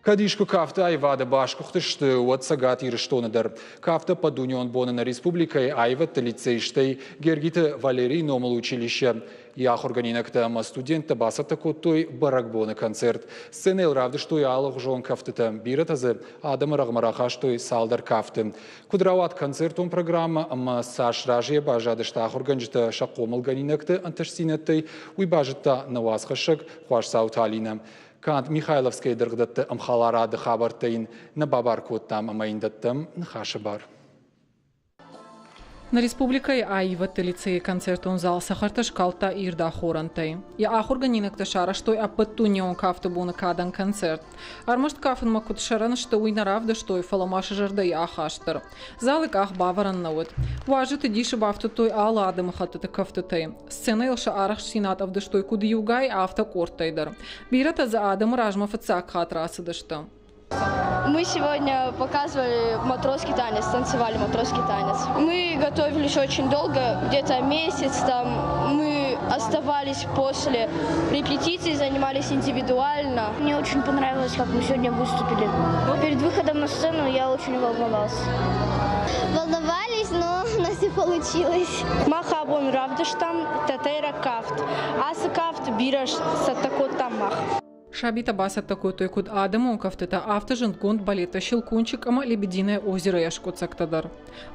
Кӕд искуы кафты аивады басгуыхтысты, уӕд Цӕгат Ирыстоны дӕр. Кафты ӕппӕтдунеон боны нӕ республикӕйы аивӕдты лицейы стӕй Гергиты Валерийы номыл училище йӕ ахуыргӕнинӕгтӕ ӕмӕ студенттӕ бацӕттӕ кодтой бӕрӕгбоны концерт. Сценӕйыл равдыстой алыгъуызон кӕфтытӕ, бирӕтӕ дзы адӕмы рӕгъмӕ рахастой цалдӕр кафты. Куыд рауад концертон программӕ ӕмӕ цас разыйӕ баззадысты ахуыргӕнджытӕ сӕ хъомылгӕнинӕгты ӕнтыстдзинӕдтӕй, уый базыдта нӕ уацхӕссӕг Хуасдзауты Алинӕ. Канд Михайловскӕйы дыргъдӕтты ӕмхӕларады хабӕрттӕ йын нӕ бабар кодтам ӕмӕ йын дӕттӕм ныхасы бар. Нӕ республикӕйы аивӕдты лицейы концертон зал цӕхӕртӕ скалдта ирд ахорӕнтӕй. Йӕ ахуыргӕнинӕгтӕ сарӕзтой ӕппӕтдунеон кафты боны кадӕн концерт. Ӕрмӕст кафынмӕ куыд сӕрӕн сты, уый нӕ равдыстой, фӕлӕ ма сӕ зӕрдӕйы ахаст дӕр. Залы къах бавӕрӕн нӕ уыд. Уазджыты дисы бафтыдтой алы адӕмыхӕттыты кӕфтытӕй. Сценӕйыл сӕ арӕхстдзинад ӕвдыстой куыд иугай, афтӕ къордтӕй дӕр. Бирӕтӕ дзы адӕмы размӕ фыццаг хатт рацыдысты. Мы сегодня показывали матросский танец, танцевали матросский танец. Мы готовились очень долго, где-то месяц там. Мы оставались после репетиции, занимались индивидуально. Мне очень понравилось, как мы сегодня выступили. Перед выходом на сцену я очень волновался. Волновались, но у нас и получилось. Мах абон равдыстам тӕтӕйраг кафт. Ацы кафт бирӕ цӕттӕ кодтам мах. Сабитӕ бацӕттӕ кодтой куыд адӕмон кӕфтытӕ, афтӕ зындгонд балеттӕ «Щелкунчик» ӕмӕ «Лебединое озеро»-йӕ скъуыддзӕгтӕ дӕр.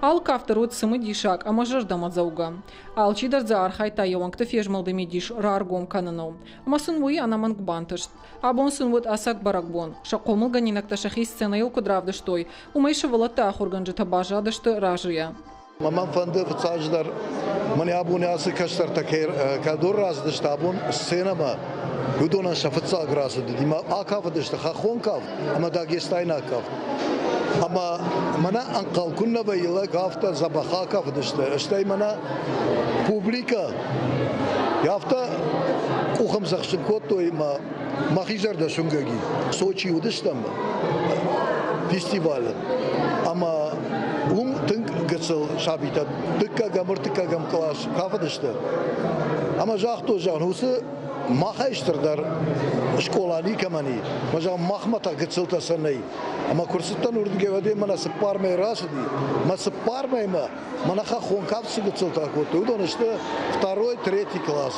Алы кафт дӕр уыд цымыдисаг ӕмӕ зӕрдӕмӕдзӕугӕ. Алчидӕр дзы архайдта йӕ уӕнгты фезмӕлды мидис раргом кӕныныл. Ӕмӕ сын уый ӕнӕмӕнг бантыст. Абон сын уыд ӕцӕг бӕрӕгбон. Сӕ хъомылгӕнинӕгтӕ сӕхи сценӕйыл куыд равдыстой, уымӕй сывӕллӕтты ахуыргӕнджытӕ баззадысты разыйӕ. Мӕн фӕнды фыццаджыдӕр мӕнӕ абон ацы кӕстӕртӕ кӕдон рацыдысты абон сценӕмӕ, уыдонӕн сӕ фыццаг рацыд уыди. Акафыдысты хӕххон кафт ӕмӕ дагестайнаг кафт. Ӕмӕ мӕнӕ ӕнхъӕл куыннӕ вӕййы лӕг, афтӕ дзӕбӕх акафыдысты, стӕй мӕнӕ публикӕ афтӕ къухӕмдзӕхсын кодтой ӕмӕ мӕхи зӕрдӕ суынгӕг и. Сочи уыдыстӕм фестивалы ӕмӕ уым тынг гыццыл сабитӕ дыккӕгӕм, ӕртыккӕгӕм кълас кафыдысты. Ӕмӕ загътой, зӕгъын, уыцы махӕй стырдӕр скъола никӕмӕн и. Мӕ зӕгъын, махмӕ та гыццылтӕ сӕ нӕй. Ӕмӕ куы рцыдтӕн уырдыгӕй, уӕд мӕнӕ цыппар мӕй рацыди. Мӕ цыппар мӕймӕ мӕнӕ хӕххон кафт цы гыццылтӕ кодтой, уыдон сты второй, третий класс.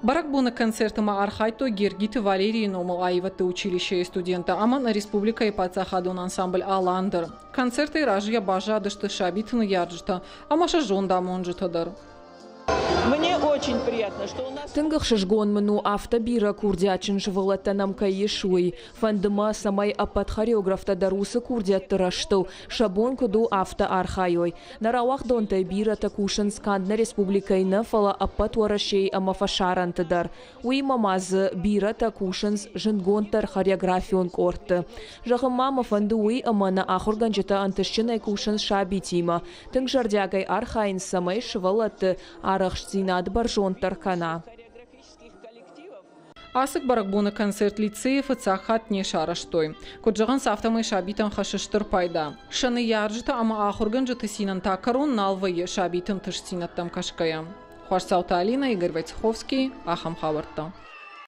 Бӕрӕгбоны концерты ма архайдтой Гергиты Валерийы номыл аивӕдты училищейы студенттӕ ӕмӕ нӕ республикӕйы паддзахадон ансамбль «Алан» дӕр. Концертӕй разыйӕ баззадысты сабиты ныййарджытӕ ӕмӕ сӕ зондамонджытӕ дӕр. Мне очень приятно, что у нас... Тынг ӕхсызгон мын у, афтӕ бирӕ курдиатджын сывӕллӕттӕ нӕм кӕй ис, уый. Фӕнды мӕ, цӕмӕй ӕппӕт хореографтӕ дӕр уыцы курдиӕтты рӕзтыл, сӕ бон куыд у, афтӕ архайой. Нӕ рауагъдонтӕй бирӕтӕ кусынц канд нӕ республикӕйы нӕ, фӕлӕ ӕппӕт Уӕрӕсейы ӕмӕ фӕсарӕнты дӕр. Уыимӕ ма дзы бирӕтӕ кусынц зындгонддӕр хореографион къордты. Зӕгъын ма мӕ фӕнды уый, ӕмӕ нӕ ахуыргӕнджытӕ ӕнтыстджынӕй кусынц сабитимӕ. Тынг зӕрдиагӕй архайынц, цӕмӕй сывӕллӕтты арӕхстдзинад бӕрзонддӕр кӕна. Ацы бӕрӕгбоны концерт лицейы фыццаг хатт не сарӕзтой. Куыд зӕгъынц, афтӕмӕй сабитӕн хӕссы стыр пайда. Сӕ ныййарджытӕ ӕмӕ ахуыргӕнджыты цинӕн та кӕрон нал вӕййы сабиты ӕнтыстдзинӕдтӕм кӕсгӕйӕ. Хуасдзауты Алинӕ, Игорь Войцеховский, ахӕм хабӕрттӕ.